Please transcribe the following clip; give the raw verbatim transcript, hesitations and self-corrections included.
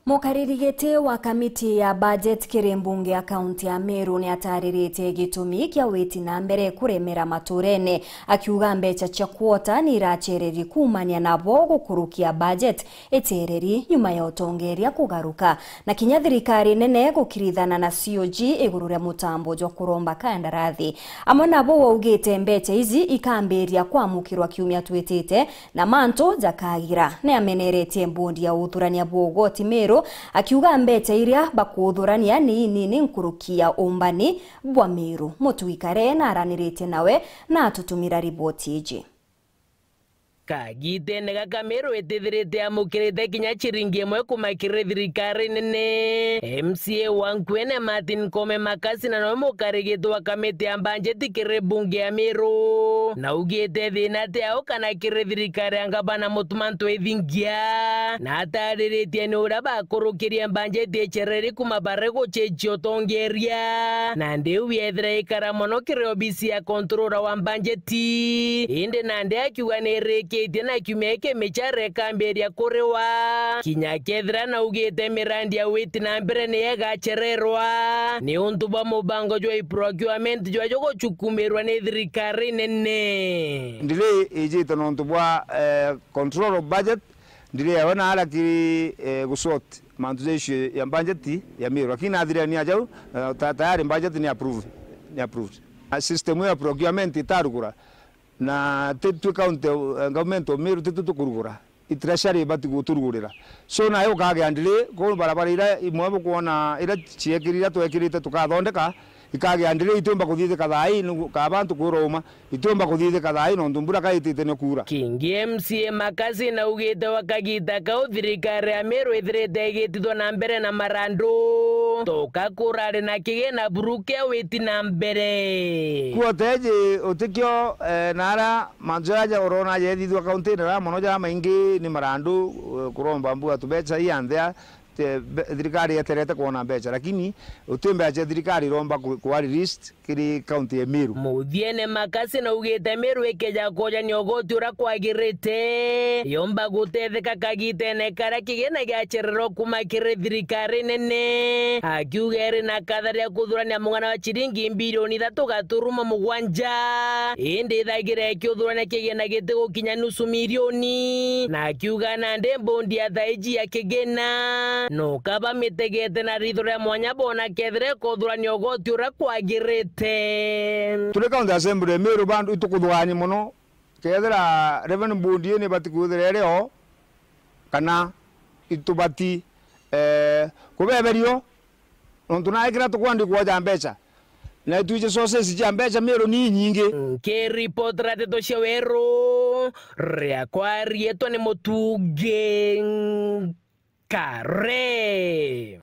Mukariri giti wa kamiti ya budget kiri mbunge ya kaunti ya Meru ni atariritie gitumi kia witi na mbere kuremera maturene, akiuga mbeca cia quota ni iracereri kuumania nabo gukurukia budget itereri nyuma ya utongeria kugaruka, na kinya thirikari nene gukirithana na C O G iguru ria mutambo jwa kuromba kandarathi. Amwe nabo waugite mbeca iji ikambiria kwamukirwa kiumia twitite, na mantu jakagira. Ni ameneretie mbondi ya uthurania bwa ugoti Meru, akiuga mbeca iria bakuthurania ni inini nkuruki ya umbani bwa Meru. Mutwikare na araniritie nawe na atutumira riboti iji. Kagitene gaka Meru itithirite yamukirite kinya ciringi imwe kuma kiri thirikari nene. M C A wa Nkuene Martin Kome Makasi na nowe mukarigiti wa kamiti ya mbanjeti kiri mbunge ya Meru. Na augite thina ti ao kana kiri thirikari ya ngavana Mutuma M'Ethingia. Na atariritie ni uria bakurukirie mbanjeti icereri kuma bare gucenjia utongeria. Na ndiu yethira ikara mono kiri obisi ya controller wa mbanjeti. Indi nandi akiuga ni irikitie na kiumia giki micara ikambiria kuriwa. Kinya kethira naugite mirandi ya witi na mbere ni igacererwa, ni untu bwa mubango jwa procurement jwa jugucukumirwa ni thirikari nene. Delay ijite nontu bwa, eh, control of budget, delay yawe na ara kiri, eh, gusort mantu ja issue ya budget ya Meru. Lakini nathirania jau, eh, ta-, tayari budget ni approve, ni approved. Na system ya procurement itarugura, na ti twi county, eh, government of Meru ti twi tukurugura. I treasury ibati guturugurira. So nayo ukagia delay, kuu barabara iria imwe bukwona iria ciekiri-, iria twekirite tukathondeka, ikagia delay, itiumba kuthithika thaa ii, nigu-, kaba antu kwirwa uma, itiumba kuthithika thaa ii nontu mbura kaitite ni kuura. Kingi M C A Makasi naugite wa kagita kau thirikari ya Meru ithirite igitithwa na mbere na marandu. Toka kurari na kigina buru kia witi na mbere. Kuoteji utikio, eh, na ara mantu jaja urona jethithua kauntini ra mono jara maingi ni marandu, eh, kuromba mbua tubeca ii anthea, te-, be-, thirikari yeterete kwona mbeca, lakini uti mbeca cia thirikari iromba ku-, kuwa released kiri kaunti ya Meru. Muthiene Makasi naugite Meru ikeja kujania ugoti uria kwagirite, yomba gutetheka kagitene karia kigina giacererwa kuma kiri thirikari nene, akiuga iri na katharia kuthurania mung'ana wa ciringi mbirioni ithatu gaturuma mugwanja, indi ithagira ikiuthurania kigina gitigukinya nusu milioni, na akiuga nandi mbondi ya thaiji ya kigina no kaba mitegete na ritho ria mwanya bona kethira ikuthurania ugoti uria kwagirite. Turi County Assembly ya Meru bandu itukuthugania mono kethira Revenue Board ii nibati kwithira iri o kana itubati, eh, kubeberio, nontu naikira tukwandi kwoja mbeca na itwiji sources cia mbeca Meru ni inyingi. Nkiripotera ndeto cia weru, riakwa rietwa ni Mutungi Kare.